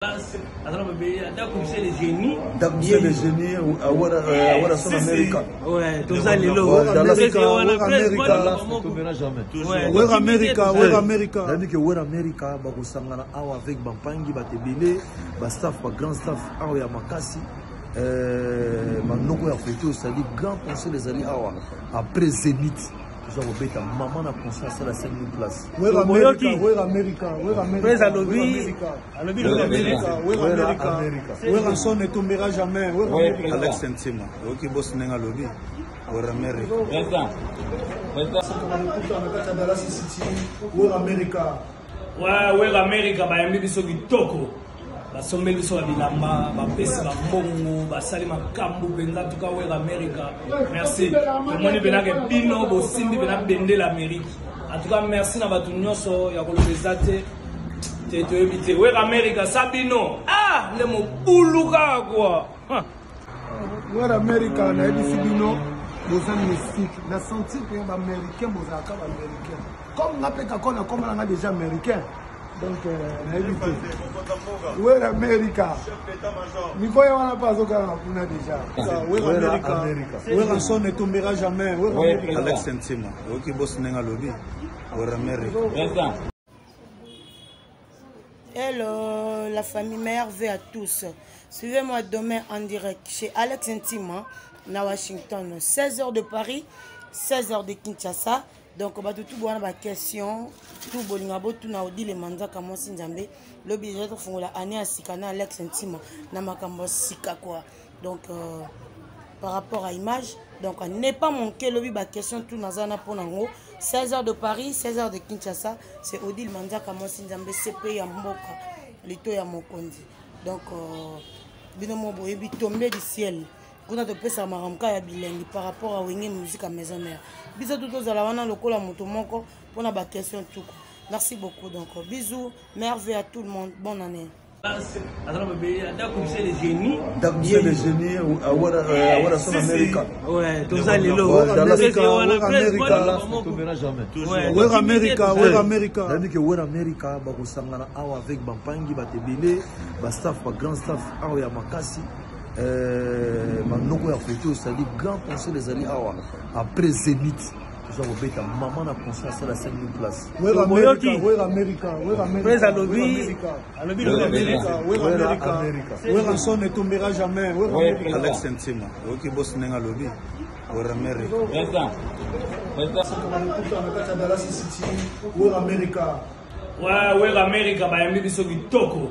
Ndako Michel le génie Werason America. Ouais, toza lelo. Wera America, Wera America. Nayebi ke Wera America bakosangana awa avec bampangi bato ebele, ba staff, ba grand staff awa ya makasi. Euh, manoko ya foto c'est-à-dire grand concert ezali awa après Zénith toza kobeta mama na concert asala 5000 places. Wera America, Wera America, Wera America. Prez alobi alobi Wera America, Wera America. Werrason ne tombera jamais. Wera America. Alex Ntima, oyoki boss ndenge alobi Wera America. Président. Président. Dallas City, Wera America. Ouais, Wera America bayambi biso kitoko. basombeli biso ba bilamba bapesi bambongo basali makambo mpenza tuka Wera America merci tomoni mpenake bino bosimbi mpena bendele Amérique en tout cas merci na bato nyonso ya koloba eza te te toyebi te Wera America sa bino ah nde mobulu kaka kua Wera America nayebisi bino boza mystique na senti mpe baaméricain bozalaka baaméricain comme nga mpe kako nakoma nanga déjà américain donc nayebi te Wera America mikoya wana mpe azokanga kuna déjà Wera America Werrason ne tombera jamais Wera America Alex Ntima, oyoki boss ndenge alobi Wera America. Président. Hello, la famille, meilleurs vœux à tous. Suivez-moi demain en direct chez Alex Ntima, na Washington. 16h de Paris, 16h de Kinshasa. Donc, bato tout bwana ba question, tout bolinga botuna Odile Manzaka mwasi Nzambe. Lobi déjà tofungola année ya sika na Alex Ntima na makambo ya sika quoi. Donc par rapport à image, donc n'est pas manqué lobi ba question tout nazana pona ngo. 16h de Paris, 16h de Kinshasa, c'est Odile Manzaka mwasi Nzambe CP ya mboka lito ya mokonzi. Donc bino mo boyebi tombé du ciel. Kuna topesaka makambo kaka ya bilengi par rapport à Wenge Musique à Maison Mère. Biso tout tozala wana lokola moto moko mpona ba question tout. Merci beaucoup. Donc bisous, merveille à tout le monde. Bonne année. Ndako Michel le génie Werason America. Ouais, toza lelo. Wera America, ne tombera jamais. Wera America, Wera America. Nayebi ke Wera America bakosangana awa avec bampangi bato ebele, ba staff, ba grand staff awa ya makasi. Manoko ya foto c'est-à-dire grand concert ezali awa après Zénith toza kobeta mama na concert asala 5000 places. Wera America, Wera America, Wera America. Prez alobi alobi Wera America, Wera Wera America. America. Werrason ne tombera jamais. Wera America. Alex Ntima, oyoki boss ndenge alobi Wera America. Président. Président. Dallas City, Wera America. Ouais, Wera America bayambi biso kitoko.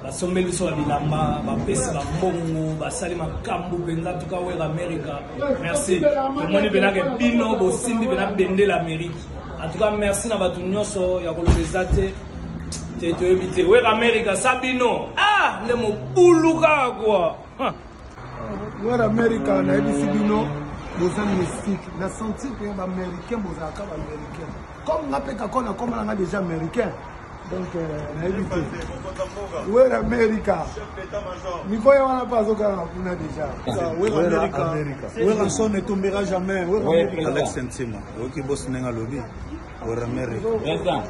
basombeli biso ba bilamba bapesi bambongo basali makambo mpenza tuka Wera America merci tomoni mpenake bino bosimbi mpena bendele Amérique en tout cas merci na bato nyonso ya koloba eza te te toyebi te Wera America sa bino ah nde mobulu kaka kua Wera America nayebisi bino boza mystique na senti mpe baaméricain bozalaka baaméricain comme nga mpe kako nakoma nanga déjà américain donc nayebi te Wera America mikoya wana mpe azokanga kuna déjà Wera America, Werrason ne tombera jamais. Wera America. Alex Ntima, oyoki boss ndenge alobi Wera America. Président.